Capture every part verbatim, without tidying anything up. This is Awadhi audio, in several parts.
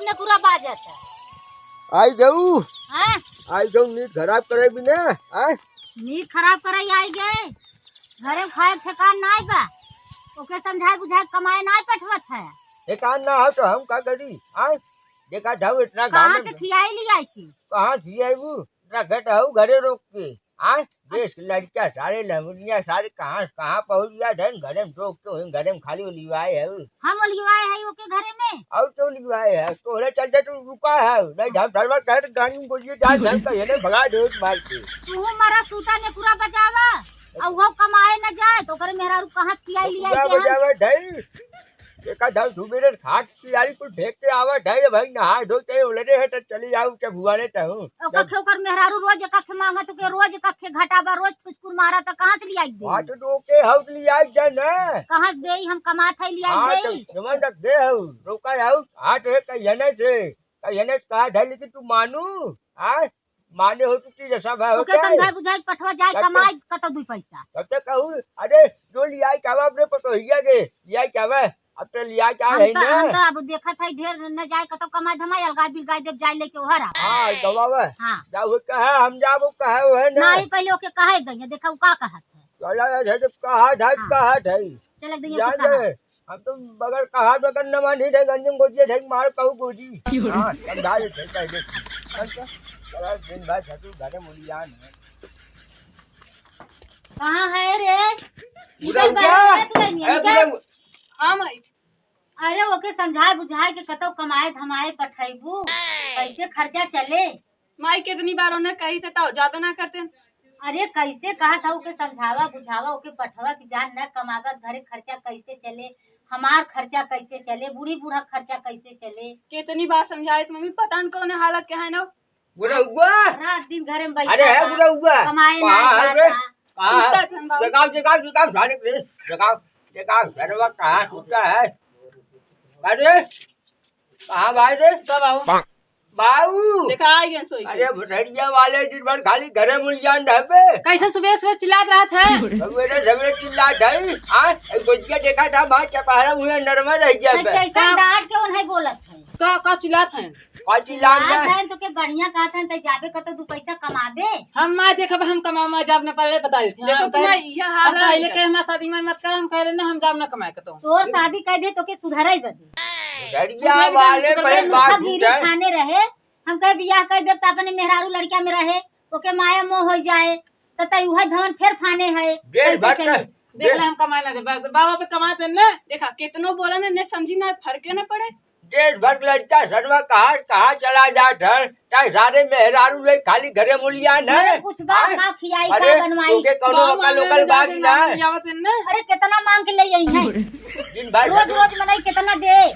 ने पूरा बाजत है। आई जाऊ। हाँ? आई जाऊ, नींद खराब करे बिना, हाँ? नींद खराब करे आई गए। घरे में खाए ठेकान नाई बा। ओके समझाए बुझाए कमाए नाई पठवत है। ठेकान ना हो तो हम का करी, हाँ? देखा जाऊ इतना कहाँ गाँव के में खियाई ली आई थी? कहाँ खियाई वो? इतना घट हऊ घरे रोक के, हाँ? देश के लड़का सारे लंगड़िया सारे कहाँ से कहाँ पहुँच गया धन घरे में रोक के वहीं घरे में खाली लिवाए है। हम लिवाए है ओके घरे में। और तो लिवाए है, तोहरे चलते तू रुका है, नहीं हम सरवा कहत गाड़ी में बोलिए जा धन का ये नहीं भगा दे मार के। तू मरा सूता ने पूरा बजावा, और वो कमाए न जाए तो ओकरे मेहरारू कहाँ खियाई लिया पूरा के हम? बजावा ढाई। एका धाव सुबेरे खाट पियारी कुल फेंक के आवा, ढाई भाई नहा धो के उलरे है तो चली जाऊ के भुआरे तहूँ। ओ कखे ओकर मेहरारू रोज एका खे मांगत के, रोज एका खे घटाबा, रोज फुसकुर मारा त कहाँ से लियाई दे? हाँ, तो ओके हाउस लियाई दे ना। कहाँ से देई, हम कमात है लियाई हाँ, तो देई। जवन रख दे हऊ, रोका हऊ, हाथ है कहियने से, कहियने से कहा था, लेकिन तू मानू, हाँ? माने हो तू चीज ऐसा भाई ओके होता है। समझाए बुझाए पठवा जाए तब तो कमाए कतो दुई पैसा। तब तो कहूँ, अरे जो लियाई के आवा अपने पतोहिया के, लियाई के आवा, अब तो लियाई के हम है तो, ना। हम तो अब देखत है ढेर न जाए कतो कमाए धमाए अलगाए बिलगाए देव जाए लेके ओहर आ। हाँ, गवावा। हाँ। जा वो कहा, हम जाबो कहा वो है ना। नहीं, पहले ओके कहे दइए, देखा वो का कहत है। चला जा, जब कहा था, हाँ। कहा था। चल दइए जान ओके कहा। दे। हम तो बगैर कहा, बगैर न मानी थे, गंजम गोजिए थे, मार कहू गोजी। क्यों रे? हाँ, समझा देते पहले। चल, चल, चल, दिन भर ससुर घरे मुलियान है। कहाँ है रे? पूरा इधर हुआ? बैठा है तू, ए, इधर। पूरा हु- हाँ, माई। अरे, ओके समझाए बुझाए के कतौ कमाए धमाए पठैबू, कैसे खर्चा चले? माई, कितनी बार उन्हें कही थे, तो जाबे ना करते। अरे, कैसे कहा था, ओके समझावा, बुझावा, ओके पठवा कि जान न कमावा, घरे खर्चा कैसे चले, हमार खर्चा कैसे चले, बूढ़ी बूढ़ा खर्चा कैसे चले। कितनी बार समझाए थे मम्मी, पता न कौन हालत के है ना। बुढ़ा हुआ? रात दिन घरे में बैठा अरे, है था, बुढ़ा हुआ? कमाए ना कहाँ है जाता। रे? कहाँ है? सुता था बाबू। जगाओ, जगाओ, जगाओ, सारे प्लीज, जगाओ, जगाओ, घरवा कहाँ सुता है? अरे, कहाँ भाई रे? का बाबू? बाबू! देखा, आ गए सोई के। अरे, भुसड़िया वाले दिन भर खाली घरे मुलियान रहबे। कैसे सुबह सुबह चिल्लात रहत है? सवेरे सवेरे चिल्लात है। हाँ, ए गोजिया देखा था, माँ चपहरा हुए नरमा रह गया बे। कैसे डांट के उन्हें बोलत है? का, का चिल्लात है? का चिल्लात चिल्लात है? है तो के बढ़िया कहत है, तो जाबे कतो दू पैसा कमाबे। हम माँ देखब, हम कमाबे, जाब न पहले बता देते हैं। देखो हम तुम्हारा कहे, यह हाल हम है पहले इनका। कहे, हमारे साथ इमन मत कर, हम कह रहे ना, हम जाब न कमाए कतो। तोर शादी कर दे तो के सुधरई बदे। घरिया सुबह वाले एकदम बड़े सुबह बात लुखा गिरी है। खाने रहे, हम कहे बियाह कर देब त अपने मेहरारू लड़किया में रहे, ओके माया मोह हो जाए, त तई उहे धन फेर फाने है, देश कैसे भर चले? के, देख ले, हम कमाए ना दे, बस बाबा पे कमाते हैं ना। देखा, कितनो बोला ना, ने समझी ना, फर्क ना पड़े। देश भर के लड़का सरवा कहाँ, कहाँ चला जात है, चाहे सारे मेहरारू ले खाली घरे मुलियान है। घरे कुछ बा, हाँ? का खियाई, अरे, का बनवाई? तोके कौनो बाबा लोकल, लोकल ने बात ज्यादा ना नाम है। लियावत है ना। अरे, कितना मांग के ले आई है? दिन भर रोज, घरे रोज मनई कितना दे?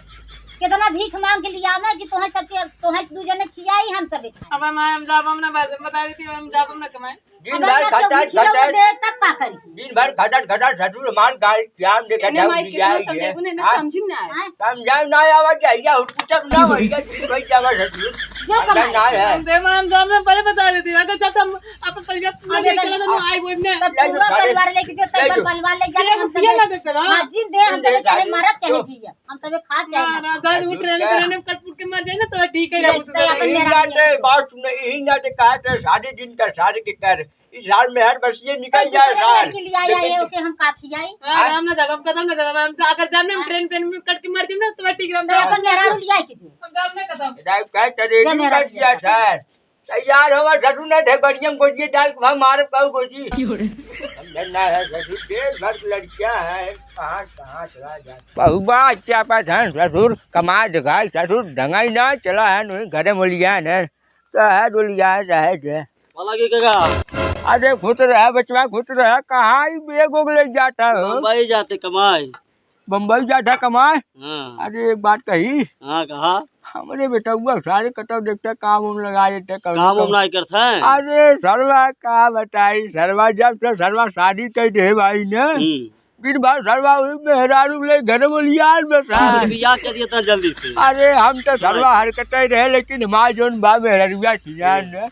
केतना भीख मांग के लियावे कि तोहे सबके, तोहे दू जने खियाई, हम सबे खाई। अब हम, हम जाब, हम ना बस, बता देती हूँ, हम जाब, हम ना कमाए। दिन अब भर ना केहू खटत, खियावे खटत। दे, तब का करी? दिन भर खटत, खटत, ससुर हमार गाड़ी, क्या हम देखा एने जाऊ, माई जी कितना जाए समझेबू ये। ने, ना हाँ? समझी ना आए। हाँ? समझाए ना आवा जाए, या हुटपुटक ना हो, या जी भाई जावा ससुर। जो समझा कमाए। ना है। हम दे, हम जाब, हम पहले बता देती हूँ, अगर जब हम अपन परिवार पूरा अबे लेके तब चला, तो हम आए बोल ने। तब ले लो, पूरा खा ले। परिवार लेके जो, तब ले लो। परिवार ले जाके हम ये सब ना देते ना। हाँ, जिन दे, हम ले, सब चाहे ले। मरब, चाहे तो जियब। हम सबे खात ना, जाए ना ना, खात। जाए, वो ट्रेन, ट्रेन में कट फुट के मर जाए ना, तो ठीक है, ये ना, तो अपन यही मेरा नाते नहीं। बात सुन, यही नाते कहा था, शादी दिन का शादी के कर, इस साल में हर बस ये निकल कल जाए दूसरे साल। लड़की लिया आए, लेकिन ओके, हम काफी आई। हाँ, हाँ। हम ना जाब, हम कदम ना जाब, हम तो अगर जान में हाँ। ट्रेन, ट्रेन में कट के मर जाए ना, तो ठीक है, हम तो जाब। अपन मेहरारू लिया के जो। हम जाब ना कदम। राय कह तेरे जा मेरा कर दिया लिया। था। तैयार होवा, ससुर ने ढेकड़िया में गोजिए डाल के भाग मारब कहू गोजी। क्यों रे? समझ ना है ससुर, देश भर के लड़कियां हैं, कहाँ, कहाँ चला जाता। बहुबा अच्छा पास है ससुर, कमा दगाई ससुर, ढंगाई ना चला है, नहीं घरे मोलिया है, तो है डोलिया है, चाहे जे। वाला के कगा? अरे खुश रहा बचवा, खुश रहा, कहाँ ही बेग ओग ले जाता हो? बम्बई जाते कमाए। बम्बई जाता कमाए? हाँ। अरे एक बात कही। हाँ, कहा। हमरे बेटउआ सारे कतौ देखते काम उम लगा देते कभी काम उम कभी। नहीं करता है? अरे सरवा का बताई, सरवा जब से सरवा शादी कर दे भाई ने, हम्म। दिन भर सरवा वही मेहरारू ले घर बोलियान में सा। हाँ, बियाह कर दिया था जल्दी से। अरे हम तो सरवा हाँ। हरकत ही रहे, लेकिन हमारे जोन बा मेहरारुआ सियान ने,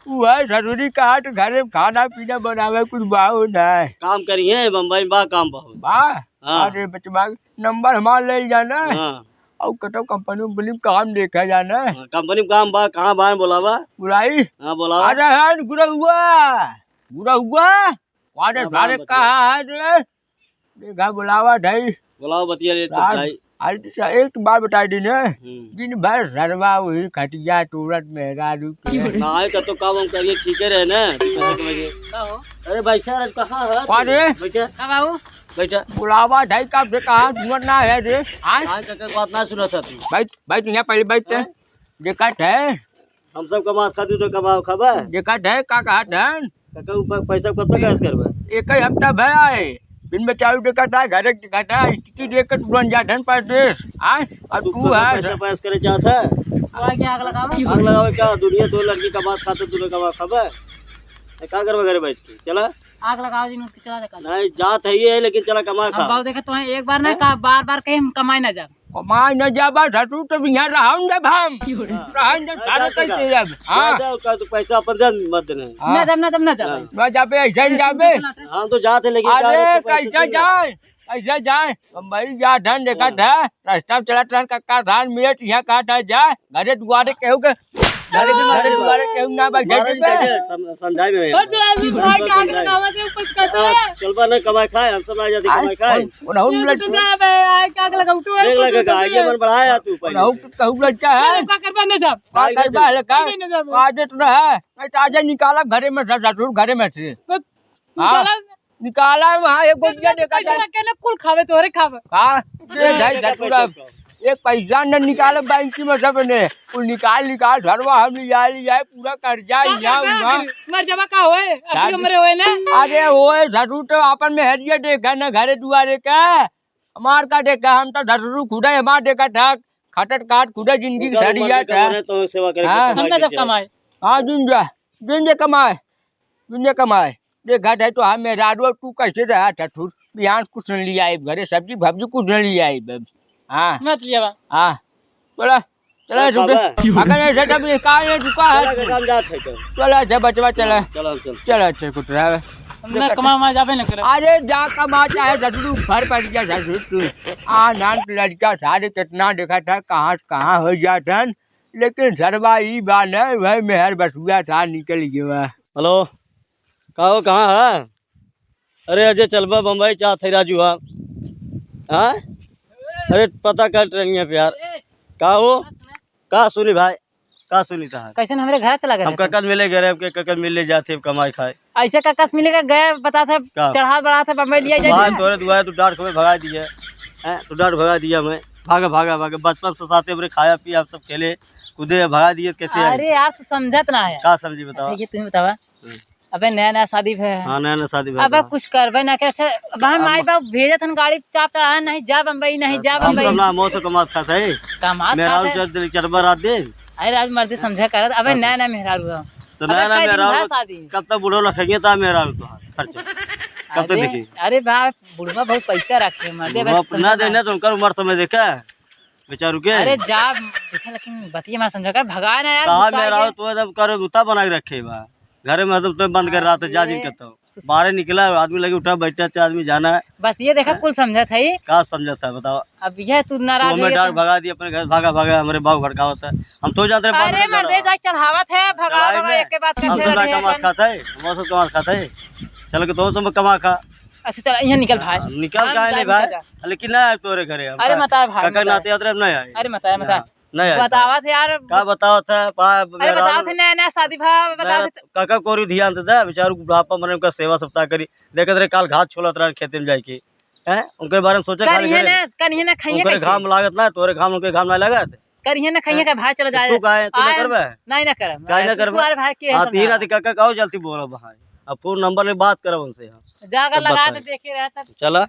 वो है ससुरी कहा तो घर में खाना पीना बनावे कुछ बाहो ना है। काम करिए, बम्बई में बा काम बहुत। बा? हाँ। अरे बचवा, नंबर हमार ले जाना। हाँ। अउ कतौ कंपनी उंपनी में काम देखा जाए ना। हाँ, कंपनी में काम बा, कहाँ बा, बोलावा। बुलाई? हाँ, बोलावा। अरे हन गुरहुआ, गुरहुआ, अरे हाँ, सारे, बतिया। कहाँ है रे? देखा, बुलावा ढाई। बुलावा, बतिया ले तो यार, भाई। आज तो एक बात बताई दी ना, हम्म। दिन भर सरवा वही खटिया तूरत मेहरारू के। ना आए, कतो काम हम करिए, ठीक है रहे ना, ठीक है, समझिए। का हो? अरे भाई, सर, आज कहाँ है? कौन रे? बैठा। का बाबू? बैठा। बुलावा ढाई, कब से कहाँ सुनत ना है रे? हाँ? हाँ, काका, बात ना सुना था तू। बैठ, बैठ, यहाँ पहले बैठ। हाँ? देखत है। हम सब कमात खाती तो कमाओ खाबा। देखत है, का कहत है? काका, ऊपर पैसा कब तक ऐश करबा? एक ही हफ्ता भय आए। दिन में चालू देखत है, घरे देखत है, स्थिति देख के तुरंत जात है परदेश। हाँ? और तू तू कब है पैसा पैश करे चाहत है? आग लगावे क्या? दुनिया दो लड़की कमात खाते, तू कमा खाबा। ए, का करबा घरे बैठ के? चला। आग लगाओ जी, मुफ्त चला दे कल। नहीं, जात है ये, लेकिन चला कमा खा। बाबू देखे, तुम्हें एक बार ना हैं? कहा, बार बार कहीं हम कमाए ना जाब। कमाए ना जाबा, ससुर, तो यहाँ रहन देब हम। क्यों रे? रहन देब, हाँ, सारे जा, जा, कैसे जा। अब? हाँ। जा, जा, उसका तो पैसा अपन दे, मत देने। हाँ। ना जाब, ना जाब, ना जाब। हाँ। ना जाबे, ऐसे ही जाबे। हम तो जात है, लेकिन अरे, जाने को पैसे कैसे देंगे। जाए? कैसे जाए? बम्बई जा, धन देखा हाँ। था, रास्ता में चला था, का, का धान मिले, तो यहाँ कहा था, जा, घरे दुआरे केहू के घरे, घरे दुआरे केहू ना बैठे मारा के नहीं बे। जाके, सम-, समझाए में। ओ, चला, तू भाई, का समझाए। लगावा दे, कुछ कर दे। आ, चलबा ना कमाए खाए, हम सब आ जाती आए, कमाए खाए। उन, उन, उन ये लड़- तो जा बे, आए, का लगा, तू देख ले, काका, आगे मन बढ़ाया तू पहले उन, से। उन लड़का है। अरे, का करबा, ना जा। का भाई, ना करबा, जा। हल्का? नहीं, नहीं, नहीं, नहीं। आ देत रहा। नहीं, ताजा निकाला घरे में से, ससुर घरे में से। तो हाँ। निकाला। निकाला वहाँ एक गोटिया देखा पैसा जाए। रखे ना, कुल खावे, तोरे खावे। का? ये भाई पैसा ससुरा, कब? एक पैसा न निकाले बैंक में सब ने। कुल निकाल, निकाल, घरवा हम लिया, लिया, पूरा कर्जा, का यहाँ, करबा? वहाँ। मर जाबा का होए? अभी शादी उम्र होए ना। अरे होए, ससुर तो आपन में हरिये देखा ना, घरे दुआरे का। हमार का देखा, हम तो ससुर खुदा हमार देखा था, खटत काट खुदा जिंदगी उनका सड़ी उम्र जात के है। कमाने तो सेवा करे के हाँ। कमाई हम ना के जब चाहे। कमाए। हाँ, जिन जा, जिन जे कमाए, जिन जे कमाए। देखा जाए तो हम मेहरारू, तू कैसे रहा ससुर? बिहान कुछ नहीं लिया आइब घरे, सब्जी भब्जी कुछ नहीं लिया आइब। हाँ। मत लिया बा। हाँ। चला, चला, अरे रुक। बाबा। अगर ऐसे जब ये कहा, ये रुका है चला, तू। काम जात है तो। चला, अच्छा, बचवा, चला। हाँ, चला, चल। चला, अच्छा, कुछ रहा। हम ना कमा, मा जाबे न करे। अरे, जा कमा, चाहे ससुर, घर पर जा ससुर तू। आ, नान लड़का सारे कितना देखा था, कहाँ से कहाँ हो जात हन। लेकिन सरवा ई बा न, वह मेहर बसुआ था, निकल गया। हेलो। का हो, कहाँ है? अरे अजय, चलबा बम्बई, चाहत है राजू, हाँ? हाँ? अरे पता कर ट्रेनिया पे यार। का हो? का सुनी भाई? का सुनी तहार? कैसे न हमरे घर चला गए हम रहते? ककन मिले गए, अब के ककन मिले जाते, अब कमाई खाए। ऐसे ककस मिले के गए, बता था, का? चढ़ा बढ़ा था बम्बई लिया जाए। तोरे दुआरे तू डांट के भगा दिए। हैं? तू डांट भगा दिया मैं। भागा, भागा, भागा। बचपन से साथे हमरे खाया पिया, हम सब खेले, कूदे, भगा दिए, कैसे आए? अरे यार, तू समझत ना है। का समझी बतावा? अच्छा, ये तुम्हें बतावा। हम्म। अबे नया नया शादी भय है। हाँ, नया नया शादी भय अबे बा। कुछ करबे ना करे। अच्छा, अब हम माई बाप भेजत हन गाड़ी चाप चढ़ा, नहीं जा बम्बई, नहीं जा हम बम्बई। सब ना मौत से कमात खात है। कमात मेहरारू खात है। चल दिल चढ़बा रात दिन। अरे राज मर्दी समझा करत, अबे हाँ। नया नया मेहरारू है। तो अबे नया नया कई दिन मेहरारू भा शादी। कब तक बूढ़ो रखेंगे ता मेहरारू तो खर्चा। कब तक अरे, देखी? अरे बाप, बुढ़वा बहुत पैसा रखे हैं, मर्दे बुढ़वा बस ना समझा देने तो उनका उम्र समय देखा। बेचारू के। अरे जा, देखा, लेकिन बतिया मत समझा कर, भगा ना यार, कहा गुस्सा मेहरारू के। तो एकदम करो गुत्ता बना के रखे बा। घरे में तो बंद कर रहा था, जा जिन अरे। करता हूँ। बाहर निकला, आदमी लगे उठा, बैठा, चार आदमी जाना है। बस ये देखा, हैं? कुल समझत है। का समझत है, बताओ। अब यह तू नाराज तू हमें हो गया डांट तो। भगा दिया अपने घर, भागा, भागा, हमारे बाबू भड़कावत है। हम तो जाते रहे, बाप अरे के मर्दे, जाना। जाए चढ़ावत है, भगा, चढ़ाई भगा, में एक के बाद हम करते तो ना रहते हैं कमा अपन। खाता है, हम सब कमा खाता है। चल के तो सब कमा खा। अच्छा, चल, यहाँ निकल भाई। हाँ, निकल हम काहे नहीं जाए भाई? निकल जा। लेकिन ना आए तोरे घरे हम। अरे का-, मत आए भाई, काका मत आए। नाते यात्रा में नहीं आए। अरे मत आए, मत आए। हाँ, नहीं आए। बतावत है यार। का बतावत है? पा-, अरे मेहरारू बतावत है, नया, नया शादी भा, बतावत मेहरा-, है। काका कोरी ध्यान दे दे, बेचारू बुढ़ापा मने उनका सेवा सप्ताह करी। देखत रहे काल घास छोलत रहे खेते में जाके। हैं? उनके बारे में सोचे खाली करिहे घरे। ना, करिहे ना, खाइए उनके कैसे? घाम लागत ना, तोरे घाम, उनके घाम नहीं लागत। करिहे ना, खाइए हैं? का भाई चला तो जाए। तू काहे, तू ना आए, करबे? नहीं ना करब। काहे ना करबे? तू अरे भाई के हाँ, समझा तीन रहा। आदमी काका का हो जल्दी बोलो भाई। अब फोन नंबर ले बात करब उनसे हम। जाकर तब लगा बताए। के देखे रहे तब। चला।